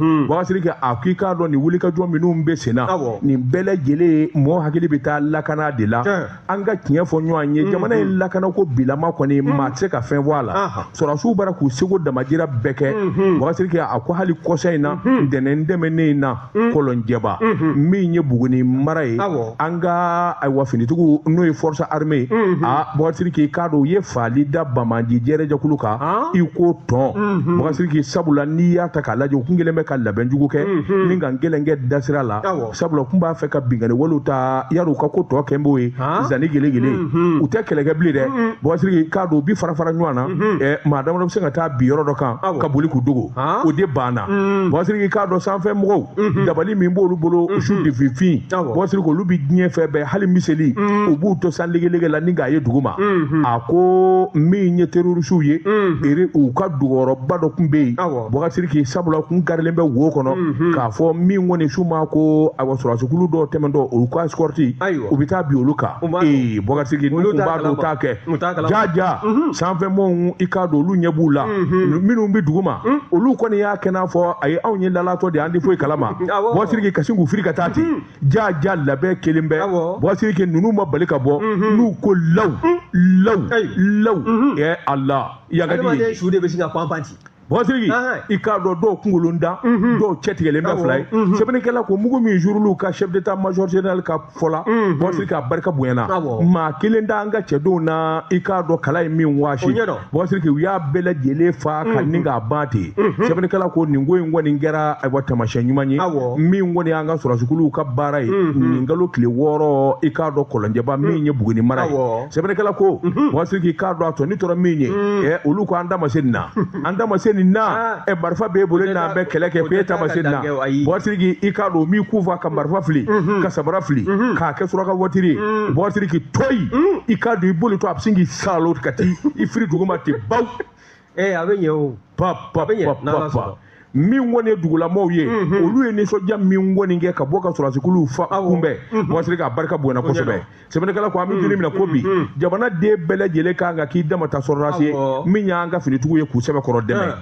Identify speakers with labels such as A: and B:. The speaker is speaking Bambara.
A: Bubakari Sidiki, a k'i k'a dɔn nin wulikajɔ minnu bɛ sen na, nin bɛɛ lajɛlen mɔgɔ hakili bɛ taa lakana de la. An ka tiɲɛ fɔ ɲɔgɔn ye, jamana in lakanako bilama kɔni, maa tɛ se ka fɛn fɔ a la. Sɔrɔdasiw bara k'u seko damajira bɛɛ kɛ. Bubakari Sidiki, a ko hali kɔsa in na, ntɛnɛn tɛmɛnen in na, Kɔlɔnjɛba min ye Buguni mara ye, an ka ayiwa finitigiw, n'o ye force armée, a Bubakari Sidiki, i k'a dɔn u ye faali da banbaanci jɛrɛjɛkulu kan i ko tɔn. Bubakari Sidiki, sabula n'i y'a ta k'a lajɛ, u kun kɛlen bɛ ka labɛn jugu kɛ ni ka gɛlɛn kɛ dasira la, sabula u kun b'a fɛ ka binkanni walew ta yar'u ka ko tɔ kɛ b'o ye zani gelegele. U tɛ kɛlɛ kɛ bilen dɛ. Bubakari Sidiki, i k'a dɔn u bi fara fara ɲɔgɔn na, maa damadɔ bɛ se ka taa bin yɔrɔ dɔ kan ka boli k'u dogo. O de banna. Bubakari Sidiki, i k'a dɔn sanfɛ mɔgɔw, dabali min b'olu bolo su de finfin, Bubakari Sidiki, olu bɛ diɲɛ fɛn bɛɛ, hali miseli, u b'u to san legelege la ni k'a ye duguma. A ko min ye terroristew ye, u ka duguyɔrɔba dɔ tun bɛ yen, Bubakari Sidiki, sabula kun garilen bɛ wo kɔnɔ k'a fɔ min kɔni su ma ko ayiwa sɔrɔdasikulu dɔw tɛmɛntɔ, olu ka escorte, u bɛ taa bin olu kan. Ee Bubakari Sidiki, n'u kun b'a dɔn u t'a kɛ. Jaja sanfɛmɔgɔw, i k'a dɔn olu ɲɛ b'u la. Minnu bɛ duguma, olu kɔni y'a kɛ n'a fɔ ayi, anw ye lalatɔ de ye, an tɛ foyi kalama. Bubakari Sidiki, ka sin k'u firi ka taa ten. Jaja labɛn kelen bɛ. Bubakari Sidiki, ninnu ma bali ka bɔ n'u ko law law law. Ɛ Ala,
B: yagadi ye su de bɛ sin ka pan pan ci.
A: Bubakari Sidiki, i k'a dɔn dɔw kunkolo dan, dɔw cɛ tigɛlen bɛ fila ye. Sɛbɛnnikɛla ko mugu min zurulu ka chef d'état major général ka fɔ la, Bubakari Sidiki, a barika bonyana. Maa kelen t'an ka cɛdenw na, i k'a dɔn kala ye min waasi. Bubakari Sidiki, u y'a bɛɛ lajɛlen fa ka ni k'a ban ten. Sɛbɛnnikɛla ko nin ko in kɔni kɛra ayiwa taamasiyɛn ɲuman ye, min kɔni y'an ka sɔrɔdasikuluw ka baara ye nin kalo tile 6, i k'a dɔn Kɔlɔnjɛba min ye Buguni mara ye. Sɛbɛnnikɛla ko Bubakari Sidiki, i k'a dɔn a tɔ ni tora min ye, olu ko an da ma se nin na, an da ma se nin na. Ɛ marifa b'e bolo, n'an bɛ kɛlɛ kɛ, k'e ta ma se nin na. Bubakari Sidiki, i k'a dɔn min kun fa ka marifa fili, ka sabara fili k'a kɛ suraka watiri ye. Bubakari Sidiki, toyi, i k'a dɔn i boli to a bɛ sin k'i salo ka t'i firi duguma ten baw.
B: Ee a bɛ ɲɛ o.
A: Pa pa pa pa pa. Min kɔni ye dugulamɔgɔw ye, olu ye nisɔndiya min kɔni kɛ ka bɔ ka sɔrɔdasikuluw fa kunbɛn, Bubakari Sidiki, a barika bonyana kosɛbɛ. Sɛbɛnnikɛla ko an bɛ don min na ko bi, jamana den bɛɛ lajɛlen kan ka k'i damata sɔrɔdasi ye, min y'an ka finitigiw ye k'u sɛbɛkɔrɔ dɛmɛ.